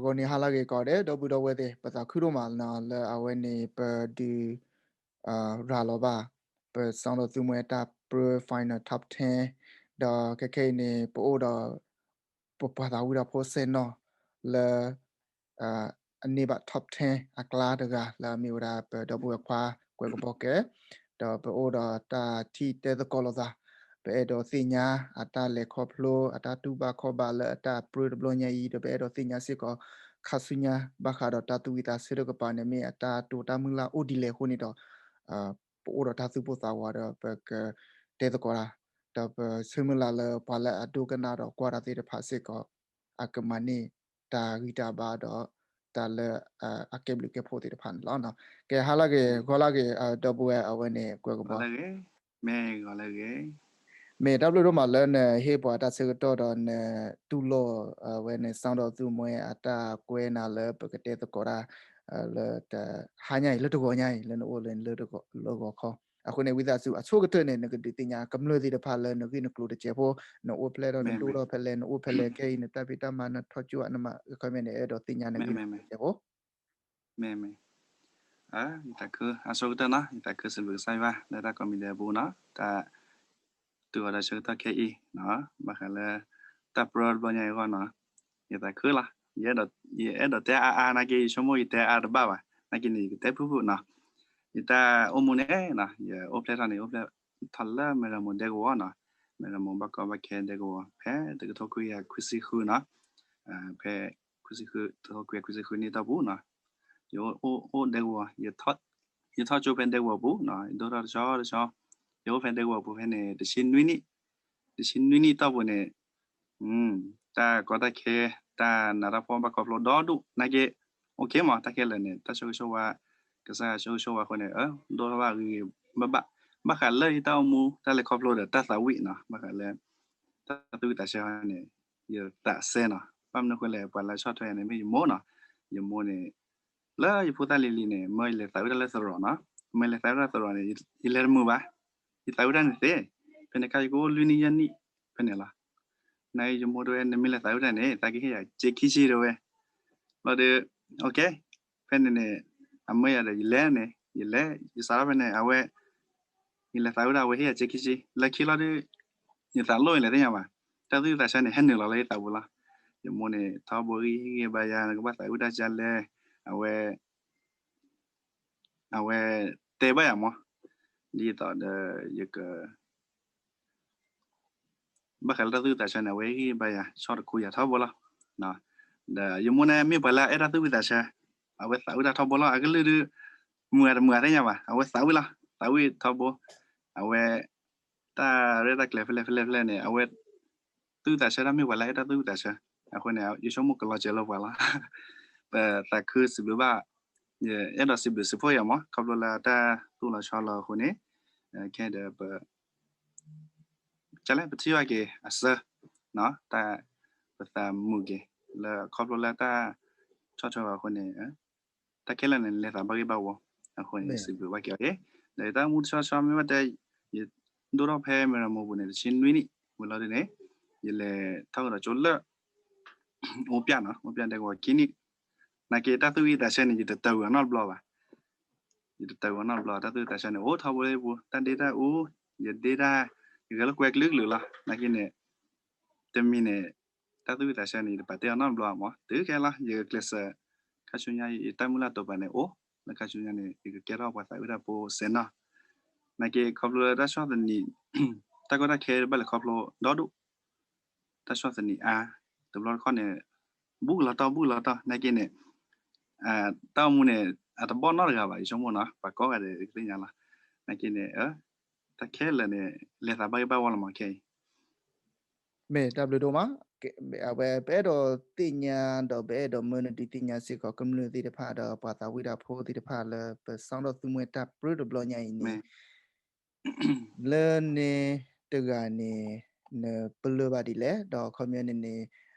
ဂီၤနံၤဟါလၢအဂ့ၤကိးဂၤဒဲး ဒီပုၢ်ဒီဝဲၢ်သ့ၣ် ပသးခုဒိၣ်မးလၢအဝဲန့ၣ် ပဒုး ရၤလီၤဘၣ် ပစီဒီးသူမှဲတၢ်ပြၢ final top ten ဒီးခဲခဲအံၤန့ၣ် ပအိၣ်ဒီး ပပှၤသးဝံၣ်တၢ်ဖိစဲနီၤ လၢ အန့ၢ်ဘၣ် top ten အကျါတဂၤ လၢအမ့ၢ်ဝဲဒၣ်ပဒီပုၢ်ဝဲၢ်ခွါ ကွဲးကပီၤကဲ ဒီးပအိၣ်ဒီးတၢ်ထံၣ်တဲသကိးလိာ်သး ပအဲၣ်ဒိးသ့ၣ်ညါအတၢ်လဲၤခီဖျိ အတၢ်တူၢ်ဘၣ်ခီၣ်ဘၣ်လၢအတၢ်ပြၢတဘျီညါအံၤ ဒီးပအဲၣ်ဒိးသ့ၣ်ညါစ့ၢ်ကီး ခါဆူညါ ဘၣ်ဃးဒီးတၢ်သူၣ်ဝံၣ်သးဆၢတကပၤန့ၣ် မ့ၢ်အတၢ်တိာ်တၢ်မုၢ်လၢ်အိၣ်ဒ်လဲၣ်အဃိန့ၣ်ဒီး ပအိၣ်ဒီးတၢ်သူၣ်ပိၢ်သးဝးဒီး ပကတဲသကိးတၢ် ဒီးပဆၢမုၢ်လၢ်လၢပှၤလၢအဒိကနၣ်ဒီးကွၢ်တၢ်သ့ၣ်တဖၣ်စ့ၢ်ကီး အကမၤန့ၢ်တၢ်ဂံၢ်တၢ်ဘါဒီး တၢ်လၢအကဲဘျုးကဲဖှိၣ်သ့ၣ်တဖၣ်န့ၣ်လီၤ. ကဲ ဟါလၢအဂ့ၤ ဂီၤလၢအဂ့ၤ ဒီပုၢ်ဝဲၢ်အဝဲန့ၣ် ကွဲးကပီၤ မ့ၢ်တၢ်ဘျုးဒိၣ်မးလၢနဟ့ၣ်ပှၤတၢ်ဆၢကတီၢ်ဒီးနတူၢ်လိာ် အဝဲန့ၣ်စီဒီးသူမှဲအတၢ်ကွဲးနၤလၢပကတဲသကိးတၢ် လၢတဟါညါအံၤ လၢတဂီၤညါအံၤ လၢနအိၣ်လၢလၢဂီၤခီ အဃိန့ၣ် ဝံသးစူၤအဆိကတၢၢ်န့ၣ် နကဒုးသ့ၣ်ညါကမျၢၢ်သ့ၣ်တဖၣ်လၢနဂ့ၢ်နကျိၤတစဲးဖိ နအိၣ်ဖျဲၣ်ဒီးနဒိၣ်ထီၣ်ဖဲလဲၣ် နအိၣ်ဖဲလဲၣ် ခဲအံၤနတၢ်ဖံးတၢ်မၤနထီၣ်ကၠိနမၤ ခီမ့ၢ်န့ၣ် အဲၣ်ဒိးသ့ၣ်ညါနဂ့ၢ်နကျိၤတစဲးဖိ မ့ၢ်မ့ၢ် ယသးခု အဆိကတၢၢ်နီၤ ယသးခုစံးဘျုးကစၢ်ယွၤ လၢတၢ်ကိးမံၤဒဲးအပူၤနီၤ တၢ် တုၤအီၤဒီးဆၢကတီၢ်ခဲအံၤ ဘၣ်ဃးလၢ တၢ်ပြၢတဘျီညါအံၤအဂီၢ်နီၤ ယသးခုလီၤ ယအဲၣ်ဒိးတဲအါအါနာ်က့ ယဆိကမိၣ်ယတဲအါတဘၣ်ဘၣ် နာ်က့န့ၣ် ယကတဲဖုၣ်ဖုၣ်နီၤ ယတၢ်အိၣ်မူန့ၣ်နီၤ ယအိၣ်ဖျဲၣ်ထီၣ်န့ၣ် အိၣ်ဖျဲၣ်ထီၣ်လၢမဲၢ်ရမိၢ်ဒဲကဝီၤနီၤ မဲၢ်ရမိၢ်ဘၣ်ကီဘၣ်ခဲဒဲကဝီၤ ဖဲတကထိခွံကယၤခွံဆံဃုနီၤ ဖဲ ခွံဆံဃု တကထိခွံကယၤခွံဆံဃုနံၣ်တီၢ်ပူၤနီၤ ယအိၣ်အိၣ်ဒဲကဝီၤ ယထီၣ်ကၠိဖဲဒဲကဝီၤပူၤနီၤ ယဒိၣ်ထီၣ်တဆီတဆီ ယအိၣ်ဖဲဒဲကဝီၤပူၤဖဲန့ၣ် တဆံနွံနံၣ် တဆံနွံနံၣ်တီၢ်ပူၤန့ၣ် တၢ်ကီတၢ်ခဲ တၢ်နးတၢ်ဖှီၣ်ဘၣ်ခီဖျိဒီဒူၣ် နာ်က့ OK မး တၢ်ခဲလၢာ်န့ၣ် တၢ်ဆိၣ်ဂ့ၤဆိၣ်ဝါ ကစၢ်ယွၤဆိၣ်ဂ့ၤဆိၣ်ဝါအဃိန့ၣ် ဒိၣ်ထီၣ်ဘၣ်ဂ့ၤဂ့ၤဘၣ်ဘၣ် ဘၣ်ဃးလၢယတၢ်အိၣ်မူတၢ်လဲၤခီဖျိဒီးတၢ်သးဝံၣ်နီၤ ဘၣ်ဃးလၢ တၢ်သူၣ်ဝံၣ်သးဆၢန့ၣ် ယသးစဲနီၤ ဘၣ်မနုၤအဃိလဲၣ် ပှၤလၢဆီၣ်ထွဲယၤန့ၣ် မ့ၢ်ယမိၢ်နီၤ ယမိၢ်န့ၣ် လၢယဖိသၣ်လံၤလံၤန့ၣ် မၢယလဲၤသးဝံၣ်တၢ်လၢသရိာ်နီၤ မၢယလဲၤသးဝံၣ်တၢ်သရိာ်န့ၣ် ယလဲၤတမုာ်ဘၣ် ယသးဝံၣ်တၢ်န့ၣ်သ့ ဖဲန့ၣ်ခါယကအိၣ်လွံၢ်နံၣ်ယဲၢ်နံၣ် ဖဲန့ၣ်လီၤ နာ်က့ယမိၢ်တဲဝဲ နမ့ၢ်လဲၤသးဝံၣ်တၢ်န့ၣ် သးကဟ့ၣ်ယၤစ့ခံဆံတဲဝဲ လီၤဒီး OK ဖဲန့ၣ်န့ၣ် အမၢယၤဒီး ယလဲၤန့ၣ် ယလဲၤ ယစးထီၣ်ဖဲန့ၣ် အဝဲ ယလဲၤသးဝံၣ်တၢ် အဝဲဟ့ၣ်ယၤစ့ခံဆံ လၢခံလီၤဒီး ယသးလိၣ်ယလဲၤသ့ၣ်ညါဘၣ် တၢ်သူၣ်ဝံၣ်သးဆၢန့ၣ် ဟဲနုာ်လီၤလၢယသးပူၤလီၤ ယမိၢ်န့ၣ် ထီဘိဂံၢ်ဟ့ၣ်ဂံၢ်ဘါယၤ နကဘၣ်သးဝံၣ်တၢ်ဒ်လဲၣ် အဝဲ အဝဲတဲဘၣ်ယၤမး ဒ်သိးဒီး ယက ဘၣ်ဃးလၢတၢ်သူၣ်ဝံၣ်သးဆၢန့ၣ် အဝဲဟ့ၣ်ဂံၢ်ဘါယၤ ဆီၣ်တခူယၤထီဘိလီၤ ဒီးယမိၢ်န့ၣ် မ့ၢ်ပှၤလၢအအဲၣ်တၢ်သူၣ်ဝံၣ်သးဆၢ အဝဲသးဝံၣ်တၢ်ထီဘိလီၤ အကလုၢ်ဒုး မုာ်ဂၤတမုာ်ဂၤသ့ၣ်ညါဘၣ် အဝဲသးဝံၣ်လီၤ သးဝံၣ်ထီဘိ အဝဲ တၢ်ရဲၣ်တၢ်ကျဲၤဖဲလဲၣ်ဖဲလဲၣ်ဖဲလဲၣ်န့ၣ် အဝဲ သူၣ်ဝံၣ်သးဆၢတၢ်မ့ၢ်ပှၤလၢအအဲၣ်တၢ်သူၣ်ဝံၣ်သးဆၢ အဃိန့ၣ် ယဆိကမိၣ်ကလီၤစၢၤလၢပှၤလီၤ ပသးခုစံးဘျုးဘၣ် ယအဲၣ်ဒိးစံးဘျုးစံးဖှိၣ်ယၤမး ခီဖျိလၢတၢ်သူၣ်လီၤဆီလီၤအဃိန့ၣ် ခဲဒီးပ ကလဲၣ် ပထံၣ်ဘၣ်က့ၤအစၢ တၢ် ပသးမုာ်က့ၤ လၢခီဖျိလၢတၢ်ဆီၣ်ထွဲအီၤအဃိန့ၣ် တၢ်ခဲလၢာ်န့ၣ် လဲၤသးဘၣ်ဂ့ၢ်ဘၣ်ဝီ အဃိန့ၣ် စံးဘျုးဘၣ်က့ၤအီၤက့ၤ ဒီးတၢ်အိၣ်မူတဆီဆီမ့ၢ်ဘၣ်တဲ ယဒိၣ်ထီၣ်ဖဲမဲၢ်ရမိၢ်ပူၤန့ၣ် တဆံနွံနံၣ် ဝံၤလီၤဒ်န့ၣ် ယလဲၤထီၣ်ကဒီးကၠိလၢ အိၣ်ပျၢ်နီၤ အိၣ်ပျၢ်ဒဲကဝီၤခံနံၣ် နာ်က့တၢ်သူၣ်ဝံၣ်သးဆၢန့ၣ် ယတတၢၢ်ဝံၤအီၤနီတဘျီဘၣ် ယတတၢၢ်ဝံၤအီၤနီတဘျီ တၢ်သူၣ်ဝံၣ်သးဆၢန့ၣ် အိၣ်ထီဘိလၢပူၤ တၢ်ဒ့တၢ်အူ ယဒ့တၢ် ယဂဲၤလိာ်ကွဲကလုာ်ကလုာ်လီၤ နာ်က့န့ၣ် တမံၤန့ၣ် တၢ်သူၣ်ဝံၣ်သးဆၢန့ၣ် ယတပာ်တ့ၢ်အီၤနီတဘျီမး တုၤခဲလီၤ ယကကျဲးစၢး ခါဆူညါ ယတၢ်မုၢ်လၢ်တိာ်ပာ်န့ၣ်အိၣ် လၢခါဆူညါန့ၣ် ယကကဲထီၣ်ပှၤသးဝံၣ်တၢ်ဖိစဲနီၤ နာ်က့ခီဖျိလၢတၢ်ဆီၣ်သနံး တၢ်ကီတၢ်ခဲဘၣ်လဲၤခီဖျိဒီဒူၣ် တၢ်ဆီၣ်သနံးအါ တဘျီတခီၣ်န့ၣ် ဘူးကလီၤတီၢ်ဘူးကလီၤတီၢ် နာ်က့န့ၣ် တၢ်အိၣ်မူန့ၣ် အတဘီၣ်နီတဂၤဘၣ် ယဆိကမိၣ်နီၤ ပှၤကိးဂၤဒဲးကသ့ၣ်ညါလီၤ နာ်က့န့ၣ် တၢ်ခဲလၢာ်န့ၣ် လဲၤသးဘၣ်ဂ့ၢ်ဘၣ်ဝီလီၤမးခဲအံၤ မ့ၢ်တၢ်ဘျုးဒိၣ်မး အဝဲပအဲၣ်ဒိးသ့ၣ်ညါဒီး ပအဲၣ်ဒိးမၢနဒုးသ့ၣ်ညါစ့ၢ်ကီး ကမျၢၢ်သ့ၣ်တဖၣ်ဒီး ပှၤသးဝံၣ်တၢ်ဖိသ့ၣ်တဖၣ်လၢ ပစီဒီးသူမှဲတၢ်ပြၢတဘျီညါအံၤန့ၣ် လၢန့ၣ်တဂၤန့ၣ် နပလၢၢ်ဘၣ်ဒ်လဲၣ် ဒီးခီပညီန့ၣ်န့ၣ်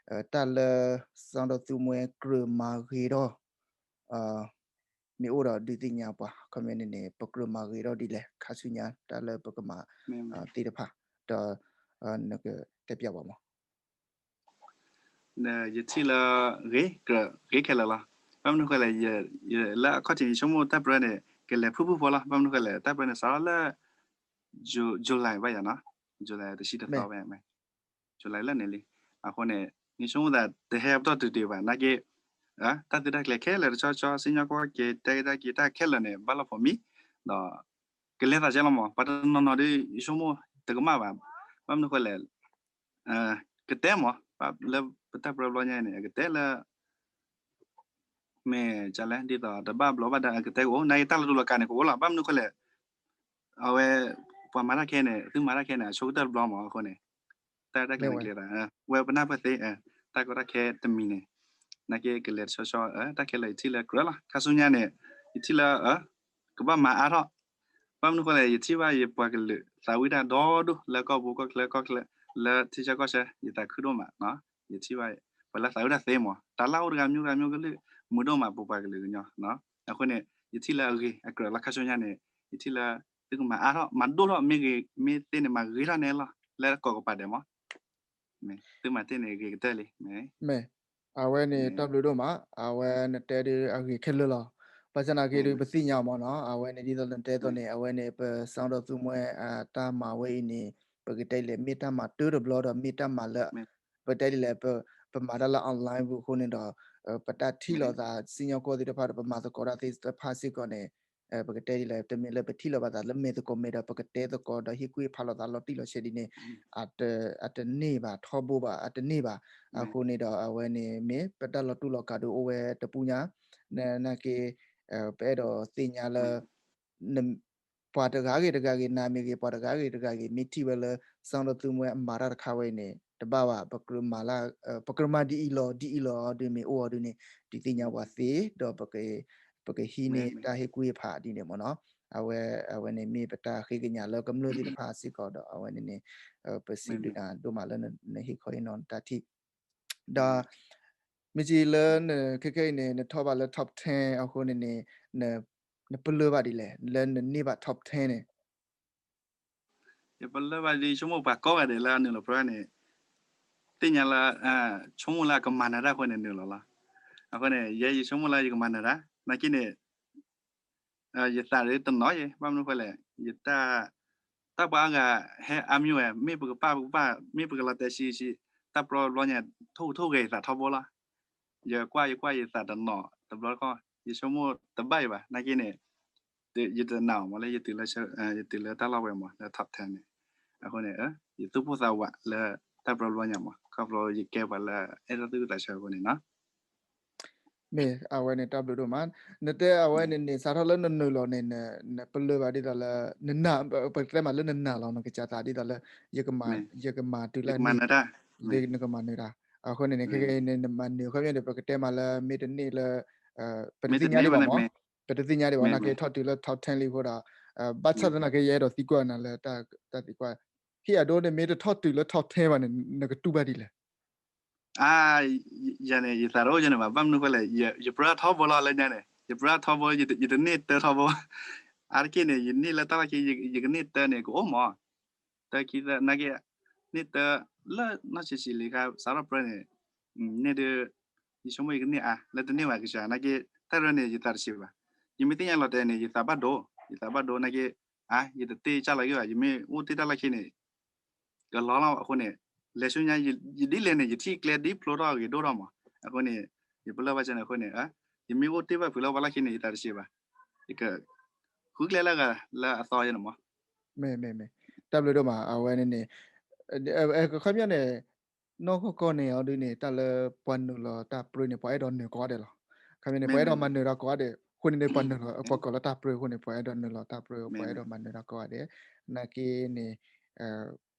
တၢ်လၢစီဒီးသူမှဲကြၢးမၤဂ့ၤထီၣ် မ့ၢ်အိၣ်ဒီးဒုးသ့ၣ်ညါပှၤ ခီပညီန့ၣ်န့ၣ် ပကြၢးမၤဂ့ၤထီၣ်ဒ်လဲၣ် ခါဆူညါ တၢ်လၢပကမၤသ့ၣ်တဖၣ် ဒီးနကတဲပျးဘၣ်မး ယထံၣ်လၢ ဂ့ၤ ကြၢးဂ့ၤခဲလၢာ်လီၤ. ဘၣ်မနုၤဃိလဲၣ်, ယ ယလၢအခီၣ်ထံးယဆိကမိၣ်တၢ်ပြၢန့ၣ် ကလဲၤဖုၣ်ဖုၣ်ဖိလီၤ. ဘၣ်မနုၤဃိလဲၣ်, တၢ်ပြၢန့ၣ် စးထီၣ်လၢ Ju- July ဘၣ်ယၤနီၤ, July တဆံတသီဘၣ်, July လၢန့ၣ်လံ. အဃိန့ၣ် ယဆိကမိၣ်သးတဟဲပတီၢ်တုၤတ့ၢ်ဘၣ်, နာ်က့ တၢ်သုးတၢ်ကျဲၤခဲလၢာ်တဆီဆီ စံၣ်ညီၣ်ကွီၢ်က့ၤ တဲက့ၤတၢ်က့ၤ တၢ်ခဲလၢာ်န့ၣ် ဘၣ်လီၢ်ဖိးမံ, ဒီး ကလဲၤသးကဲလီၤမး, ပှၤတနီၤနီၤဒီး ယဆိကမိၣ်တကမၣ်ဘၣ်. ဘၣ်မနုၤဃိလဲၣ်, ကတဲမး, လၢပတၢ်ပြၢဘျီညါန့ၣ် အကတဲလၢ မ့ၢ်ကလဲၣ်, ဒ်သိးတဘၣ်ဘျီဘၣ်ဒါ အကတဲကအိၣ်, နာ်က့တၢ်လီၤတူာ်လီၤကာ်န့ၣ်ကအိၣ်လီၤ. ဘၣ်မနုၤဃိလဲၣ်, အဝဲ ပှၤမၤတၢ်ခဲန့ၣ် သုမၤတၢ်ခဲန့ၣ် အဆိကတၢၢ်တဘျီမး. အဃိန့ၣ် တၢ် တၢ်ကျဲၤကျဲၤသး ဝဲပနၢ်ပၢၢ်သ့ တၢ်ကီတၢ်ခဲတမံၤန့ၣ်, နာ်က့ကလဲၤတဆီဆီ တၢ်ခဲလၢာ် ယထံၣ်လၢကြၢးလီၤ. ခါဆူညါန့ၣ် ယထံၣ်လၢ ကဘၣ်မၤအါထီၣ်. ဘၣ်မနုၤဃိလဲၣ်, ယထံၣ်ဘၣ်ယပှၤကလုာ်သးဝံၣ်တၢ်ဒီဒိၣ် လၢကီၢ်ပူၤကီၢ်ချၢ ကီၢ်ချၢ လၢထံဆၢကီၢ်ဆၢ ယသးခုဒိၣ်မးနီၤ. ယထံၣ်ဘၣ် ပှၤလၢသးဝံၣ်တၢ်သ့မး တၢ်လၢအိၣ်တဂၤမ့ၢ်ဂၤမ့ၢ်ဂၤကလုာ် မုာ်ဒိၣ်မး ပပှၤကလုာ်ကညီနီၤ. အဃိန့ၣ် ယထံၣ်လၢအဂ့ၤအကြၢးလီၤ. ခါဆူညါန့ၣ် ယထံၣ်လၢ သုကမၤအါထီၣ် မၤဒိၣ်ထီၣ် မ့ၢ်ဂ့ၤ မ့ၢ်သ့န့ၣ် မၤဂ့ၤထီၣ်န့ၣ်လီၤ လၢကိးကပၤဒဲးမး. သုမၤတ့ၢ်န့ၣ် ဂ့ၤကတၢၢ်လံ. မ့ၢ် အဝဲန့ၣ် တၢ်ဘျုးဒိၣ်မး, အဝဲနတဲဒ်အဂ့ၤခဲလၢာ်လီၤ. ဘၣ်ဆၣ်နာ်က့ဒီး ပသ့ၣ်ညါမးနီၤ, အဝဲန့ၣ်ဒ်သိးနတဲသိးန့ၣ် အဝဲန့ၣ် ပစံၣ်ညီၣ်သူမှဲ တၢ်မၤဝဲအံၤန့ၣ် ပကတဲလဲၣ် မ့ၢ်တၢ်မၤတၢၢ်တဘျီဒီး မ့ၢ်တၢ်မၤလၢ ပတဲဒ်လဲၣ် ပမၤတၢ်လၢ online ပူၤအဃိန့ၣ်ဒီး ပတၢ်ထံၣ်လိာ်သးစံၣ်ညီၣ်ကွီၢ်သ့ၣ်တဖၣ်ဒီး ပမၤသကိးတၢ်သ့ၣ်တဖၣ်စ့ၢ်ကီးန့ၣ် ပကတဲဒ်လဲၣ် တမ့ၢ်လၢပထံၣ်လိာ်ပသးလၢမဲာ်သကိးမဲာ်ဒီး ပကတဲသကိးဒီးဟ့ၣ်ကူၣ်ဟ့ၣ်ဖးလိာ်သးလီၤတံၢ်လီၤဆဲးဒ်န့ၣ် အတန့ၢ်ဘၣ်ထီဘိဘၣ် အတန့ၢ်ဘၣ်. အဃိန့ၣ်ဒီး အဝဲန့ၣ်မ့ၢ်ပတၢ်လီၤတူာ်လီၤကာ်ဒုးအိၣ်ဝဲတပူၤညါ, နာ်က့ ပအဲၣ်ဒိးသ့ၣ်ညါလၢ ပှၤတဂၤဂ့ၤတဂၤဂ့ၤ နၤမ့ၢ်ဂ့ၤ ပှၤတဂၤဂ့ၤတဂၤဂ့ၤ မ့ၢ်ထံၣ်ဝဲလၢ စံၣ်ညီၣ်သူမှဲအမၤတၢ်တခါဝဲအံၤန့ၣ် တဘၣ်ဘၣ် ပကြၢးမၤလၢ ပကြၢးမၤဒ်အံၤလီၤ ဒ်အံၤလီၤဒ်မ့ၢ်အိၣ်အီၤဒ်န့ၣ် ဒုးသ့ၣ်ညါပှၤသ့ ဒီး ပကဟံးန့ၢ်တၢ်ဟ့ၣ်ကူၣ်ဟ့ၣ်ဖးဒ်န့ၣ်မ့ၢ်နီၤ. အဝဲ အဝဲန့ၣ်မ့ၢ်ပတၢ်ဃ့ကညးလၢကမျၢၢ်သ့ၣ်တဖၣ်စ့ၢ်ကီးဒီး အဝဲန့ၣ်န့ၣ် ပစံးဘျုးနၤဒိၣ်မးလၢနဟ့ၣ်ခီဟ့ၣ်နီၤနတၢ်ထံၣ် ဒီး မ့ၢ်စံးလၢနခဲခဲအံၤန့ၣ် နထီၣ်ဘၣ်လၢ top ten အဃိန့ၣ်န့ၣ် နပလၢၢ်ဘၣ်ဒ်လဲၣ် လၢနန့ၢ်ဘၣ် top ten န့ၣ် ယပလၢၢ်ဘၣ်ဒ်ဆိကမိၣ်ပှၤကိးဂၤဒဲးလၢအနုာ်လီၤပြၢန့ၣ် သ့ၣ်ညါလၢ ဆိကမိၣ်လၢအကမၤနၢၤတၢ်အဃိန့ၣ် နုာ်လီၤလီၤ. အဃိန့ၣ် ယဲယဆိကမိၣ်လၢယကမၤနၢၤတၢ် နာ်က့န့ၣ် ယသးဒ်တနီၤယဲ ဘၣ်မနုၤဃိလဲၣ် ယတၢ် တၢ်ပှၤအါဂၤဟဲအါမံၤဝဲ မ့ၢ်ပကပာ်ပကပာ် မ့ၢ်ပကလီၤတဲာ်ဆံးဆံး တၢ်ပြၢဘျီညါ ထိၣ်ထိၣ်ဂဲၤယသးထီဘိလီၤ. ယကွၢ်ယကွၢ်ယသးတနီၤတဘျီတခီၣ် ယဆိကမိၣ်တဘၣ်အံၤဘၣ် နာ်က့န့ၣ် ယတနာ်အီၤမးလၢ ယတုၤလၢတၢ်လီၢ်ဝဲမးလၢ top ten န့ၣ် အဃိန့ၣ် ယသူၣ်ပိၢ်သးဝးလၢတၢ်ပြၢဘျီညါမး ခီဖျိယကဲပှၤလၢအဲၣ်ဒိးသူၣ်ဝံၣ်သးဆၢအဃိန့ၣ်နီၤ မ့ၢ်အဝဲန့ၣ် တၢ်ဘျုးဒိၣ်မး, နတဲအဝဲန့ၣ်န့ၣ် စးထီၣ်လၢနနုာ်လီၤန့ၣ် နပလၢၢ်ဘၣ်ဒ်သိးလၢ နနာ် ပကတဲမးလၢနနာ်လီၤ နကစၢ်သးဒ်သိးလၢ ယကမၤတုၤလၢနကမၤနၢၤတၢ်, အဃိန့ၣ်န့ၣ် ခဲကနံၣ်န့ၣ် နမၤနၢၤခီပညီန့ၣ် ပကတဲမးလၢမ့ၢ်တန့ၢ်လၢ ပတသ့ၣ်ညါဒံးဘၣ်မး, ပတသ့ၣ်ညါဒံးဘၣ် နာ်က့ထီၣ်တုၤလၢ top ten လံအဃိဒီး ဘၣ်ဆၣ်သနာ်က့ ယအဲၣ်ဒိးသံကွၢ်နၤလၢ တၢ်သံကွၢ် ဟ့ၣ်အဒိန့ၣ် မ့ၢ်တထီၣ်တုၤလၢ top ten ဘၣ်န့ၣ် နကတူၢ်ဘၣ်ဒ်လဲၣ် အါ ယၤန့ၣ် ယသးတအိၣ်ယဲန့ၣ်ဘၣ် ဘၣ်မနုၤဃိလဲၣ် ယပြၢထီဘိလီၤလၢညါန့ၣ် ယပြၢထီဘိ ယတန့ၢ်တၢထီဘိ အါတက့ၢ်န့ၣ် ယန့ၢ်လၢတၢ်လီၢ်ခံ ယကန့ၢ်တၢန့ၣ် ကအိၣ်မး တၢခံသၢ နာ်က့ န့ၢ်တၢ လၢနီၢ်ဆံးဆံးလံခါ စးထီၣ်ပြၢန့ၣ် န့ၢ်ဒုး ယဆိကမိၣ်ယကန့ၢ်အါ လၢတန့ၢ်ဘၣ်ကစၢ် နာ်က့ တၢ်ရၢန့ၣ် ယသးတဆံးဘၣ် ယမ့ၢ်သ့ၣ်ညါလီၤတဲာ်န့ၣ် ယသးဘၣ်ဒိ ယသးဘၣ်ဒိ နာ်က့ အါ ယတတ့ၢ်ကၢ်လီၤက့ၤဘၣ် ယမ့ၢ်အိၣ်တ့ၢ်တၢ်လီၢ်ခံန့ၣ် ကလီၤလီၤအဃိန့ၣ် လဲၤဆူညါ ယဒ်လဲၣ်န့ၣ် ယထံၣ်ကျဲဒ်ဖျိထီၣ်ဂ့ၤဒိၣ်ထီၣ်မး အဃိန့ၣ် ယပလၢၢ်ဘၣ်စၢၤန့ၣ်အဃိန့ၣ် ယမ့ၢ်အိၣ်တ့ၢ်ဘၣ်ဖုးလၢပှၤလီၢ်ခံန့ၣ် ယသးတဆံးဘၣ် ယက ဃုကျဲလၢအဂၤလၢအသီယဲန့ၣ်မး မ့ၢ် မ့ၢ် မ့ၢ် တၢ်ဘျုးဒိၣ်မး အဝဲန့ၣ်န့ၣ် ခီပညီန့ၣ် နီၢ်ကီၢ်ကီၢ်န့ၣ်အီၤဒ်န့ၣ် တၢ်လၢပှၤနုာ်လီၤတၢ်ပြၢန့ၣ် ပှၤအဲၣ်ဒိးနုာ်ကိးဂၤဒဲးလီၤ ခီပညီန့ၣ် ပှၤအဲၣ်ဒိးမၤနၢၤတၢ်ကိးဂၤဒဲး အဃိန့ၣ်န့ၣ် ပှၤနုာ်လီၤ ပှၤကိးလၢတၢ်ပြၢအဃိန့ၣ် ပှၤအဲၣ်ဒိးနုာ်လီၤတၢ်ပြၢ ပှၤအဲၣ်ဒိးမၤနၢၤတၢ်ကိးဂၤဒဲး နာ်က့န့ၣ်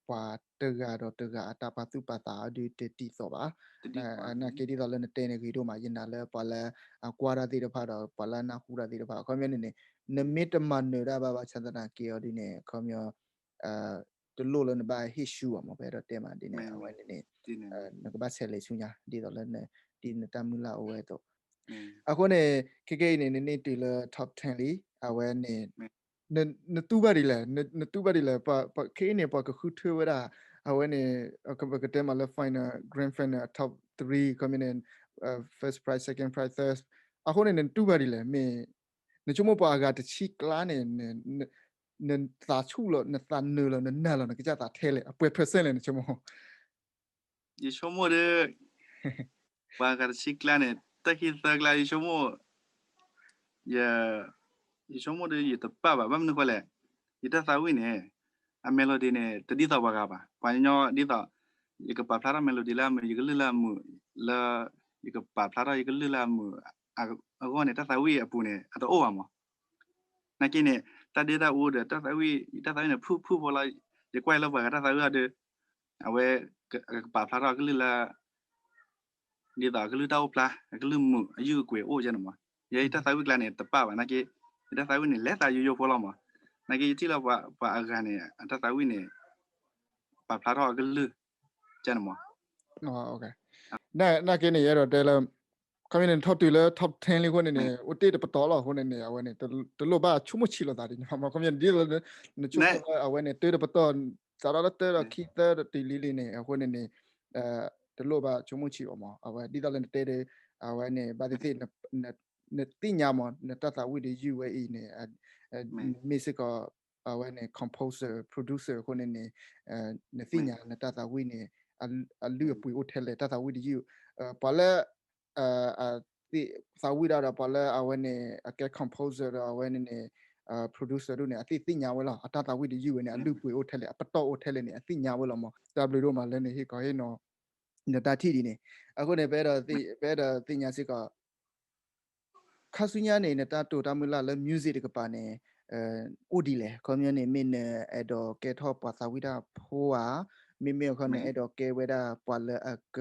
ပှၤတဂၤဒီးတဂၤအတၢ်ပာ်သူၣ်ပာ်သးအီၤဒုးတတံၢ်သီၣ်ဘၣ် နာ်က့ဒ်သိးလၢနတဲန့ၣ်ဂ့ၤဒိၣ်မး ယနာ်လၢပှၤလၢအကွၢ်တၢ်သ့ၣ်တဖၣ်ဒီး ပှၤလၢအနၢ်ဟူတၢ်သ့ၣ်တဖၣ် အခီပညီန့ၣ်န့ၣ် နမ့ၢ်တမၤနၢၤတၢ်ဘၣ်ဘၣ်ဆၣ်သနာ်က့အီၤဒ်န့ၣ် အခီပညီ တလိၣ်လၢနဘၣ်ဟ့ၣ်ဆူအီၤမး ပအဲၣ်ဒိးတဲမးဒ်န့ၣ် အဝဲန့ၣ်န့ၣ် နကဘၣ်ဆဲးလဲၤဆူညါ ဒ်သိးလၢ ဒ်နတၢ်မုၢ်လၢ်အိၣ်ဝဲအသိး အဃိန့ၣ် ခဲကနံၣ်အံၤန့ၣ် နန့ၢ်တုၤလၢ top ten လံ အဝဲန့ၣ် နတူၢ်ဘၣ်ဒ်လဲၣ် နတူၢ်ဘၣ်ဒ်လဲၣ် ခဲအံၤန့ၣ် ပှၤကဃုထၢဝဲဒၣ် အဝဲန့ၣ် ပကတဲမးလၢ final grand final top three ခီမ့ၢ်န့ၣ် first prize, second prize, third, အဃိန့ၣ် နတူၢ်ဘၣ်ဒ်လဲၣ်, မ့ၢ် နဆိကမိၣ်ပှၤအဂၤတဆံကျါန့ၣ် နသးဆူၣ်လီၤ, နသးနၢၤလီၤ, နနာ်လီၤ နကစၢ်သးထဲလဲၣ်, အပှဲၤ percent လဲၣ် နဆိကမိၣ်. ယဆိကမိၣ်ဒီး ပှၤအဂၤတဆံကျါန့ၣ် တၢ်ခံသၢကျါ ယဆိကမိၣ် ယ ယဆိကမိၣ်ဒီး ယတပာ်ဘၣ်, ဘၣ်မနုၤဃိလဲၣ်, ယတၢ်သးဝံၣ်န့ၣ် အ melody န့ၣ် တဒ်သိးပှၤဂၤဘၣ်. ပှၤကညီဒ်သိး ယကပာ်ဖျါထီၣ် melody လၢအမုာ်, ယကလုၢ်လၢအမုာ်, လၢယကပာ်ဖျါထီၣ်ယကလုၢ်လၢအမုာ်အဂီၢ်န့ၣ် တၢ်သးဝံၣ်အပူၤန့ၣ် အတအိၣ်ဘၣ်မး. နာ်က့န့ၣ် တၢ်ဒ့တၢ်အူဒီး တၢ်သးဝံၣ်, ယတၢ်သးဝံၣ်န့ၣ် ဖုၣ်ဖုၣ်ဖိလီၤ. ယကွၢ်လၢပှၤဂၤတၢ်သးဝံၣ်အီၤဒီး အဝဲ ကပာ်ဖျါထီၣ်အကလုၢ်လၢ ဒ်သိးအကလုၢ်တၢ်အိၣ်ဖျါ, အကလုၢ်မုာ်, အယုၢ်အကွဲၤအိၣ်ကဲန့ၣ်မး. ယဲယတၢ်သးဝံၣ်ကျါန့ၣ် တပာ်ဘၣ်. နာ်က့ ယတၢ်သးဝံၣ်န့ၣ် လဲၤသးယိယိဖိလီၤမး. နာ်က့ ယထံၣ်လၢပှၤအဂၤန့ၣ် အတၢ်သးဝံၣ်န့ၣ် ပာ်ဖျါထီၣ်အကလုၢ်ကဲန့ၣ်မး. နာ်က့န့ၣ် ယအဲၣ်ဒိးတဲလၢ ခီမ့ၢ်န့ၣ် ထီၣ်တုၤလၢ top ten လံအဃိန့ၣ်န့ၣ် အိၣ်တ့ၢ်တပတီၢ်လီၤ. အဃိန့ၣ်န့ၣ် အဝဲန့ၣ် တလိၣ်ဘၣ်ဆိကမိၣ်ဆံးလိာ်သးဒ်န့ၣ်မး. ခီမ့ၢ်န့ၣ် ဒ်သိးလၢ နဆိကမိၣ်လၢအဝဲန့ၣ် တၢတပတီၢ် စးထီၣ်လၢတၢဒီးခံသၢဒီးတုၤလံလံန့ၣ် အဃိန့ၣ်န့ၣ် တလိၣ်ဘၣ်ဆိကမိၣ်ဆံးဘၣ်မး. အဝဲဒ်သိးလၢနတဲဒီး အဝဲန့ၣ် ဘၣ်သ့ၣ်သ့ၣ် နသ့ၣ်ညါမး နတၢ်သးဝံၣ်ဒီးယုၢ်ဝဲအံၤန့ၣ် မ့ၢ်စ့ၢ်ကီး အဝဲန့ၣ် composer, producer အဃိန့ၣ်န့ၣ် နသ့ၣ်ညါနတၢ်သးဝံၣ်န့ၣ် အလုၢ်အပှ့ၤအိၣ်ထဲလဲၣ်, တၢ်သးဝံၣ်ဒီးယုၢ်, ပှၤလၢ သးဝံၣ်ဒၣ်ဒီး ပှၤလၢအဝဲန့ၣ် အကဲ composer ဒီးအဝဲန့ၣ်န့ၣ် producer ဒၣ်န့ၣ် အသ့ၣ်သ့ၣ်ညါဝဲလီၤ. အတၢ်သးဝံၣ်ဒီးယုၢ်ဝဲန့ၣ် အလုၢ်အပှ့ၤအိၣ်ထဲလဲၣ်, အပတီၢ်အိၣ်ထဲလဲၣ်န့ၣ် အသ့ၣ်ညါဝဲလီၤမး. တၢ်ဘျုးဒိၣ်မးလၢနဟ့ၣ်ခီဟ့ၣ်နီၤ နတၢ်ထံၣ်ဒ်န့ၣ်. အဃိန့ၣ် ပအဲၣ်ဒိး ပအဲၣ်ဒိးသ့ၣ်ညါစ့ၢ်ကီး ခါဆူညါန့ၣ် နတၢ်တိာ်တၢ်မုၢ်လၢ်လၢ music တကပၤန့ၣ် အိၣ်ဒ်လဲၣ်. ခီပညီန့ၣ် မ့ၢ်နအဲၣ်ဒိးကဲထီၣ်ပှၤသးဝံၣ်တၢ်ဖိဧါ, မ့မ့ၢ်အခီန့ၣ် အဲၣ်ဒိးကဲဝဲဒၣ်ပှၤလၢအက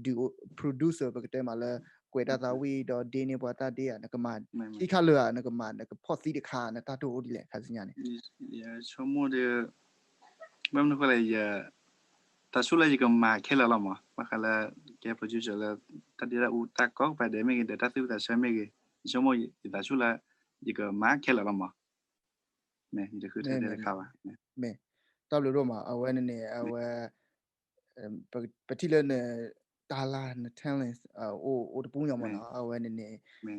ဒုး producer ပကတဲမးလၢ ကွဲးတၢ်သးဝံၣ်ဒီးဒ့န့ၢ်ပှၤတၢ်ဒ့ဧါ, နကမၤခံခါလၢာ်ဧါ, နကမၤ နကဖီၣ်သံတခါ, နတၢ်တိာ်အိၣ်ဒ်လဲၣ် ခါဆူညါန့ၣ်. ယဆိကမိၣ်ဒီး ဘၣ်မနုၤဃိလဲၣ်, ယသးဆူၣ်လၢယကမၤခဲလၢာ်လီၤမး, ဘၣ်ဃးလၢကဲ producer လၢ တၢ်ဒ့တၢ်အူတၢ်ကိးကပၤဒဲးမ့ၢ်ဂ့ၤ ဒီးတၢ်သူၣ်ဝံၣ်သးဆၢမ့ၢ်ဂ့ၤ, ယဆိကမိၣ်ယသးဆူၣ်လၢ ယကမၤခဲလၢာ်လီၤမး. မ့ၢ် ယတဃုထၢတဲတခါဘၣ်. မ့ၢ် တၢ်ဘျုးဒိၣ်မး, အဝဲန့ၣ်န့ၣ် အဝဲ ပထံၣ်လၢန talent, န talent အိၣ်တပူၤညီမးနီၤ. အဝဲန့ၣ်န့ၣ် န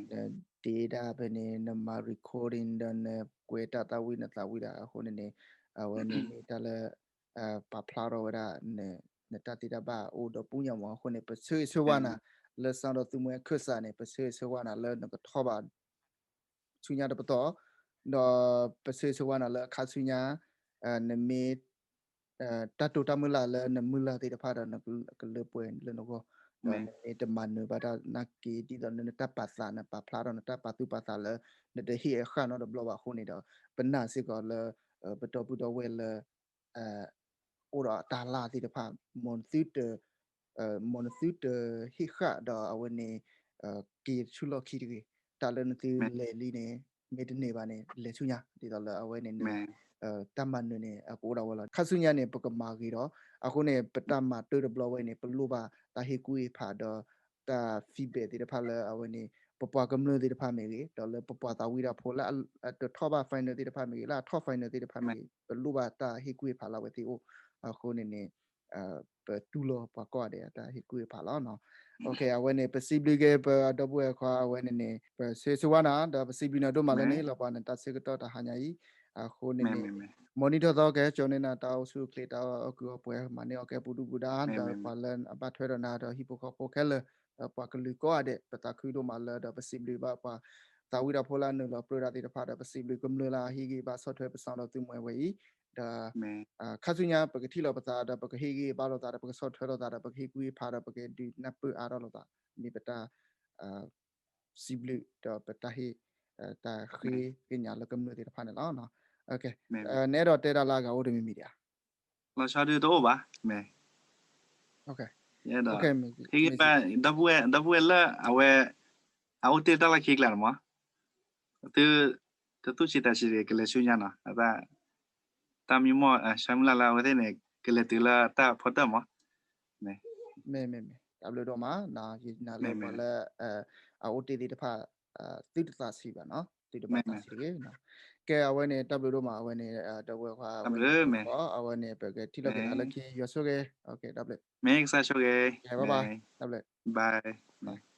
ဒ့တၢ်ဖဲန့ၣ် နမၤ recording ဒီးနကွဲးတၢ်သးဝံၣ် နသးဝံၣ်တၢ်အဃိန့ၣ်န့ၣ် အဝဲန့ၣ်မ့ၢ်တၢ်လၢ ပာ်ဖျါထီၣ်ဝဲဒၣ် နတၢ်သ့တၢ်ဘၣ်အိၣ်ဒီးပူၤညီမး. အဃိန့ၣ် ပဆၢဂ့ၤဆၢဝါနၤ လၢ စၣ်ဒီးသူမှဲ အခၢၣ်စး န့ၣ် ပဆၢဂ့ၤဆၢဝါနၤလၢနကထီၣ်ဘၣ် ဆူညါတပတီၢ်, ဒီးပဆၢဂ့ၤဆၢဝါနၤလၢအခါဆူညါ နမ့ၢ် တၢ်တိာ်တၢ်မုၢ်လၢ်လၢနမုၢ်လၢ်သ့ၣ်တဖၣ်ဒီး နကလၢပှဲၤလၢနဂီၢ်, ဒီးနမ့ၢ်တမၤနၢၤဘၣ်တၢ်နာ်က့ ဒ်သိးလၢနတၢ်ပာ်သး နပာ်ဖျါထီၣ်နတၢ်ပာ်သူၣ်ပာ်သးလၢ နတဟ့ၣ်အဃၣ်နီတဘျီဘၣ်အဃိန့ၣ်ဒီး ပနာ်စ့ၢ်ကီးလၢ ပဒီပုၢ်ဒီဝဲၢ်လၢ အိၣ်ဒီးတၢ်လၢ်သ့ၣ်တဖၣ် မ်နသုတ မ်နသုတဟ့ၣ်ဃၣ်ဒီးအဝဲန့ၣ် က့ၤဆူၣ်လီၢ်ခံတဂ့ၤ. တၢ်လၢနသုလဲၤလံန့ၣ် မ့ၢ်တန့ၢ်ဘၣ်န့ၣ် လဲၤဆူညါ ဒ်သိးလၢအဝဲန့ၣ် တၢ်မၤနၢၤန့ၣ် အကအိၣ်ဒၣ်ဝဲလီၤ. ခါဆူညါန့ၣ် ပကမၤဂ့ၤဒီး အဃိန့ၣ် ပတၢ်မၤတၢ်တဘျီဝဲန့ၣ် ပလိၣ်ဘၣ်တၢ် ဟ့ၣ်ကူၣ်ဟ့ၣ်ဖး ဒီး တၢ် feedback သ့ၣ်တဖၣ်လၢအဝဲန့ၣ် ပပှၤကမျၢၢ်သ့ၣ်တဖၣ်မ့ၢ်ဂ့ၤ ဒီးလၢပပှၤသးဝံၣ်တၢ်ဖိလၢအတထီၣ်ဘၣ် final သ့ၣ်တဖၣ်မ့ၢ်ဂ့ၤ လၢအထီၣ် final သ့ၣ်တဖၣ်မ့ၢ်ဂ့ၤ ပလိၣ်ဘၣ်တၢ်ဟ့ၣ်ကူၣ်ဟ့ၣ်ဖးလၢအဝဲသ့ၣ်အိၣ်. အဃိန့ၣ်န့ၣ် ပတူၢ်လိာ်ပှၤကိးဂၤဒဲးအတၢ်ဟ့ၣ်ကူၣ်ဟ့ၣ်ဖးလီၤ. အဝဲန့ၣ် ပစံးဘျုးက့ၤပဒီပုၢ်ဝဲၢ်ခွါ အဝဲန့ၣ်န့ၣ် ပဆၢဂ့ၤဆၢဝါနၤ ဒီးပစံးဘျုးနၤဒိၣ်မးလၢနဟ့ၣ်လီၤပှၤနတၢ်ဆၢကတီၢ်တဟါညါအံၤ. အဃိန့ၣ်န့ၣ် မ်နံၣ်ထီၣ်သီကဟဲစိာ်န့ၢ်နၤတၢ်အိၣ်ဆူၣ်အိၣ်ချ့ တၢ်အီၣ်ကုၢ်အီပှဲၤ မၤန့ၢ်အီၣ်ကဲပူၤဒူပူၤဒါ ဒီးပှၤလၢအဘၣ်ထွဲဒီးနၤ ဒီးဟံၣ်ဖိဃီဖိခဲလၢာ် ဒီးပှၤကလုာ်ကိးဂၤဒဲး ပသးခုဒိၣ်မးလၢ ဒီးပစံးဘျုးဘၣ်ပှၤသးဝံၣ်တၢ်ဖိလၢအနုာ်လီၤပြၢတၢ်သ့ၣ်တဖၣ် ဒီးပစံးဘျုးကမျၢၢ်လၢအဟ့ၣ်ဂံၢ်ဘါဆီၣ်ထွဲပစံးဒီးသုမှဲဝဲအံၤ ဒီး ခါဆူညါ ပကထံၣ်လိာ်ပသး ဒီးပကဟ့ၣ်ဂံၢ်ဘါလိာ်သး ဒီးပကဆီၣ်ထွဲလိာ်သး ဒီးပကဟ့ၣ်ကူၣ်ဟ့ၣ်ဖး ဒီးပကဒုးနၢ်ပၢၢ်အါထီၣ်လိာ်သး မ့ၢ်ပတၢ် စံးဘျုး ဒီးပတၢ်ဟ့ၣ် တၢ်ဃ့ကညးလၢကမျၢၢ်သ့ၣ်တဖၣ်န့ၣ်လီၤ. နအဲၣ်ဒိးတဲတၢ်လၢအဂၤအိၣ်တမံၤမံၤဒံးဧါ. လီၤဆီဒုတအိၣ်ဘၣ်, မ့ၢ် ဟ့ၣ်ဂံၢ်ဘါ ဒီပုၢ်ဝဲၢ်လၢအဝဲ အအိၣ်တ့ၢ်တၢ်လီၢ်ခံကျါန့ၣ်မး သု တသူၣ်ဆံးသးဆံးကလဲၤဆူညါနီၤ တၢ်မံမီၢ် ဆၢမုၢ်လၢ်လၢအဝဲသ့ၣ်န့ၣ် ကလဲၤတုၤလၢတၢ်ဖီတၢၢ်မး. မ့ၢ် မ့ၢ် မ့ၢ် တၢ်ဘျုးဒိၣ်မး ယနာ်လၢပှၤလၢ အအိၣ်တ့ၢ်သ့ၣ်တဖၣ် သုတသးဆံးဘၣ်နီၤ. သုတဘၣ်သးဆံးတဂ့ၤ. ကဲ အဝဲန့ၣ် တၢ်ဘျုးဒိၣ်မး အဝဲန့ၣ် ဒီပုၢ်ဝဲၢ်ခွါ အဝဲန့ၣ် ပကထံၣ်လိာ်က့ၤနၤလၢခံ ယွၤဆိၣ်ဂ့ၤ တၢ်ဘျုး မ့ၢ်ကစၢ်ဆိၣ်ဂ့ၤ တၢ်ဘျုး